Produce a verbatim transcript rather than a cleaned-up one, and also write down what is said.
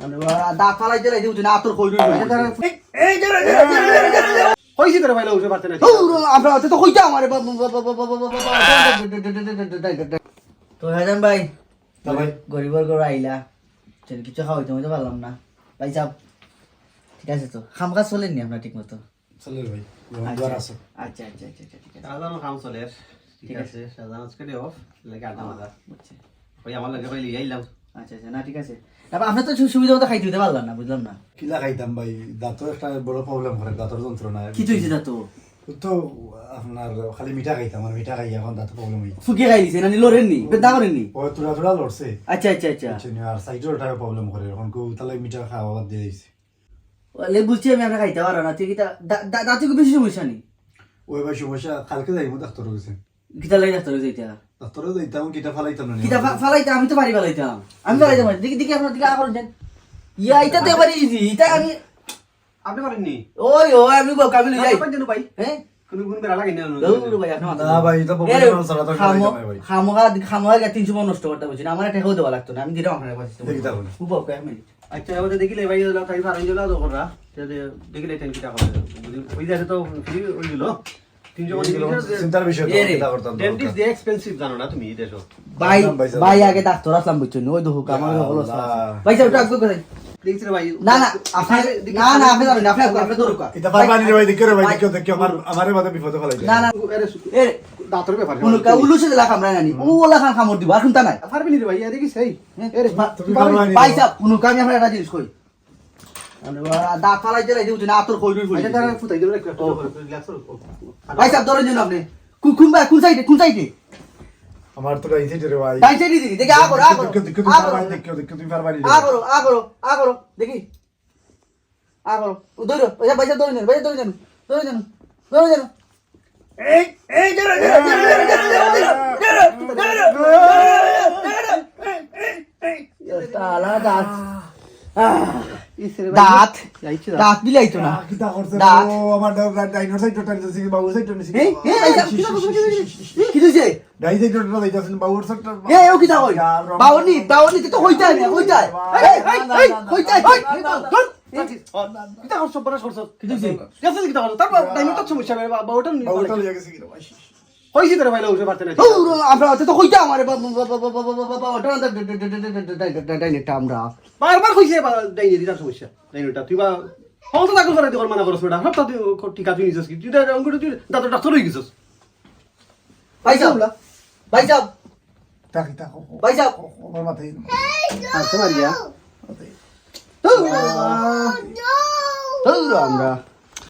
মানে, বা, দাঁত ফালাইতে লাইতে বুঝি না, আতর কই রইল। এই, এই, এই, এই, এই, এই, এই, এই, এই, এই। কইছি তোরে ভাই, উঠে পারতে না। ও, আমরা তো কইতাম, আরে বাবা, বাবা, বাবা, বাবা, বাবা, বাবা। তো হাসান ভাই, হ্যাঁ ভাই। গরিবর ঘরে আইলা, চল, কিছু খাওয়াইতে হইতে পারলাম না। ভাই সাহেব, ঠিক আছে তো? কাম কাজ চলেনি আপনার ঠিক মতো? চলে ভাই, আচ্ছা, দোয়ার আছে। আচ্ছা, আচ্ছা, আচ্ছা, আচ্ছা, ঠিক আছে। শাহজাহানর কাম চলের, ঠিক ঠিক আছে। আছে। শাহজাহান আজকে day off, লাগে আড্ডা মারা। বুঝছি। ওই আমার লগে কইলি আইলাম। আচ্ছা, আচ্ছা, না, ঠিক আছে। তারপর আপনার তো সু-, সুবিধা মতো খাইতে হইতে পারলাম না, বুঝলাম না। কিলা খাইতাম ভাই, দাঁতর একটা বড় problem করে, দাঁতর যন্ত্রণা। কি হইছে দাঁতো? তো আপনার খালি মিঠা খাইতাম, আর মিঠা খাই এখন দাঁতর problem হইছে। ফুকে খাই দিছে, না নি লড়েননি, বেদনা করেননি? ও থোড়া থোড়া লড়ছে। আচ্ছা, আচ্ছা, আচ্ছা। বুঝছেন, আর সাইডের ওটাও problem করে, এখন কেউ তাহলে মিঠা খাওয়া বাদ দিয়ে দিছে। ওলে বুঝছি আমি, আমরা খাইতে পারো না, তুই কিতা দা-, দা-, দাঁতে কি বেশি সমস্যা নি? ওই ভাই সমস্যা, কালকে যাইবো ডাক্তারর গেছে। কিতা লাগি ডাক্তারর গেছে এটা? ডাক্তারর যাইতাম, কিতা ফালাইতাম না নি। কিতা ফা-, ফালাইতাম, আমি তো পারি ফালাইতাম। আমি ফালাইতাম না। দেখি, দেখি আপনার দিকে আ করুন দেন। ইয়া, এটা তো এবারে easy, এটা আমি আপনি পারেননি? ওই, ওই, আমি বলছি, আমি লই যাই। আপনি পারেন ভাই? হ্যাঁ? কোনো, কোনো বেড়া লাগে না, দৌড় ভাই, আপনি মাথা না ভাই, এটা এ রে, professional ছাড়া তো খামো-, খাইতাম না ভাই। খামোখা, খামোখা গিয়া তিনশো পঞ্চাশ নষ্ট করতে বলছি না, আমার একটা দেওয়া লাগতো না, আমি দিলাম আপনার কাছে। দেখি তাহলে। খুব বলকে, এক মিনিট। আচ্ছা, এবার দেখিলে ভাই, ওলা তাই ফারন জেলা তো করা। তে দে-, দেখিলে টেন কিটা করে। বুঝলি? ওই দেশে তো ফ্রি ওই দিল। তিনশো পঞ্চাশ চিন্তার বিষয় তো, এ রে, চিন্তা করতাম তো। Dentist যে expensive জানো না তুমি এই দেশো। ভাই, ভাই, ভাই, আগে ডাক্তার আসলাম, বুঝছো নি? ওই দেখো, আমার ইয়া হলো আল্লাহ। ভাই সাহেব, একটু আগে কোথায়? দেখছি রে ভাই। না, না, আপনি, দেখি, না, না, আপনি যাবেন, আপনি, আপনি ধরুন। এটা পারবা নি রে ভাই, দেখো রে ভাই, ভাই। দেখো, দেখো, আমার, আমারে মাঝে বিপদে ফেলাই দেয়। না, না। এ রে, এ রে, দাঁতর ব্যাপার। কোনো কা-, উল্লু সে দিলা কামড়ায় না নি। ও ওলা খান কামড় দিব, আর কোনটা নাই। পারবি নি রে ভাই, এ দেখি সেই। হ্যাঁ? এ রে, তুমি পারবা নি? ভাই সাহেব, কোনো কা-, আমি আপনার একটা জিনিস কই। মানে, ওরা দাঁত ফালাইতে লাইতে বুঝি না, আতর কই রই আচ্ছা, তারা ফুটাই দেবে একটু, একটু ও। করে, একটু relax করো। ও, ও। ভাই সাহেব, ধরে নিন আপনি। কু-, কোন ভাই, কোন সাইডে, কোন সাইডে? আমার তো ডাইন সাইডে রে ভাই। ডাইন সাইডে দিদি, দেখি, আ করো, আ করো। দেখো, দেখো, তুমি আ পারবা করো। নি, দেখো, দেখো, তুমি পারবা নি রে আ ভাই। করো, আ করো, আ করো, দেখি। আ করো। ও, ধরো, ভাই সাহেব, ভাই সাহেব, ধরে নিন, ভাই সাহেব, ধরে নিন, ধরে নিন, ধরে নিন। এই, এই, ধরো, ধরো, ধরো। ইয়ে, তালা দাঁত। আহ, ইস রে ভাই, দাঁত। যাইছে দাঁত। দাঁত বিলাইতো না। আহ, কিতা করছে দাঁত। রে? ও, আমার ডা-, ডা-, ডাইনোর সাইডটা টানতেছি, বাবুর সাইডটা নিছি। এই, এই, এই, এই, কি হইছে? ডাইন সাইডটা টানতেছি, বাবুর সাইডটা। এ, ও কিতা কয়? ইয়ার রব। বাউনি, বাউনি, তুই তো কইতায় না, কইতায়। এই, এই, এই, কইতায়, এই, এই, ধুর। কিতা করছো, বড় করছো? কি হইছে? গেছে কিতা করছো? তারপর ডাইনোর তো সমস্যা নাই, বা-, বাবুটা নিয়ে বাবুটা পালাই। লইয়া গেছে কি রে ভাই? কইছি তোরে ভাই, উঠে পারতে না। ও, আমরা তো কইতাম, আরে বাবা, বাবা, ওটা আমরা ডাইনোটা আমরা। বারবার কইছে, বা-, ডাইনোটা, তুই বা-, হল তো তাকে করে দেখো, মানা করছ বেটা। সব তো তুই ক-, ঠিক আছে, নিছস কি? তুই তো এরকম করে তুই দাঁতর ডাক্তার হয়ে গেছস। ভাই সাহেব, ভাই সাহেব, তাকি, তাকো, ভাই সাহেব। আমার মাথায় আছে মারিয়া। মাথায়। তো, তো আমরা।